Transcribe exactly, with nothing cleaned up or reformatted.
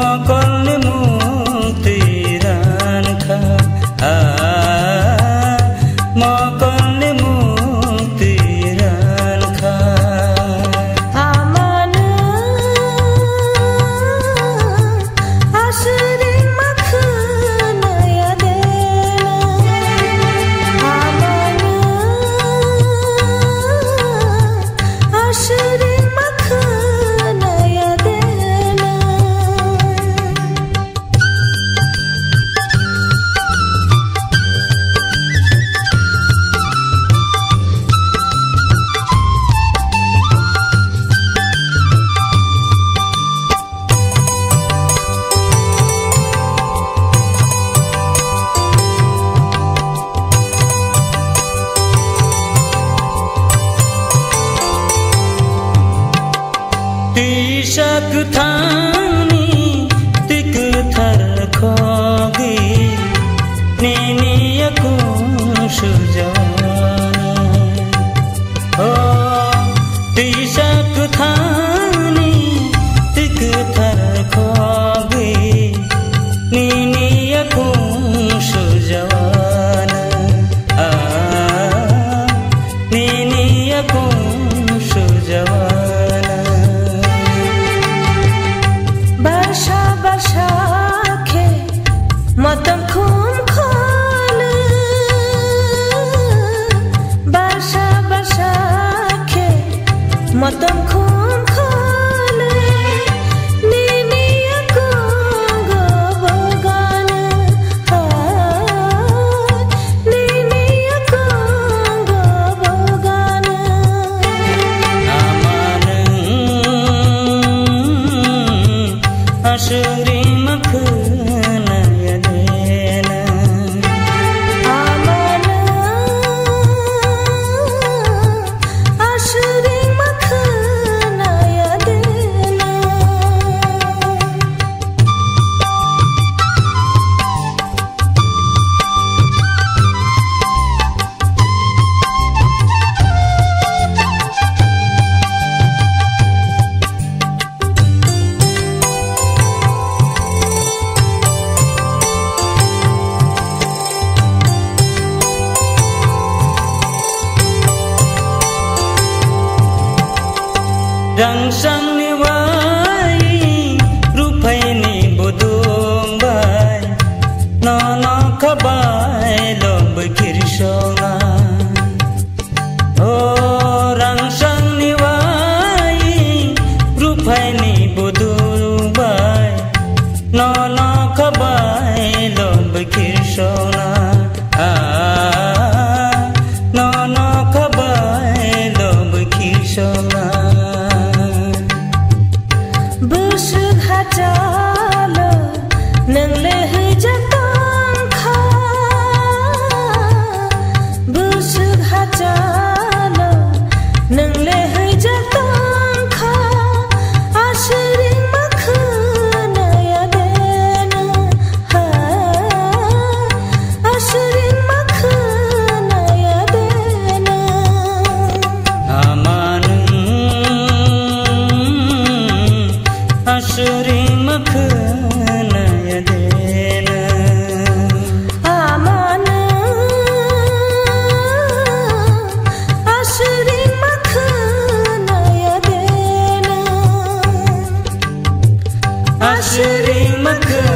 Mokolni mukti rankha, ah, mokolni mukti rankha. Amano aswrwng ma khwnaya dena. Amano aswrwng ma khwnaya dena. Twisa kwthangni twi kwthar khogwi nini yakung sujana. O twisa kwthangni twi kwthar khogwi nini yakung sujawana, ah, nini yakung sujawana. Barsa barsa khe motom khum kholo, barsa barsa khe motom khum kholo, nini yakungo bogana, ah, nini yakungo bogana. Amanung aswrwng ma khwnaya dena. Amano aswrwng ma khwnaya dena. Rangsangni wai, ruphaini budung bai, nono khabai lobwi khirsona. O rangsangni wai, ruphaini budung bai, nono khabai lobwi khirsona. Ah, nono khabai lobwi khirsona. Bwswk hachalo nwng le hwijak tongkha. Bwswk hachalo nwng le hwijak tongkha. Aswrwng ma khwnaya dena. Ha, aswrwng ma khwnaya dena. Amanung aswrwng ma khwnaya dena. Amanung aswrwng ma khwnaya dena. Aswrwng ma khwnaya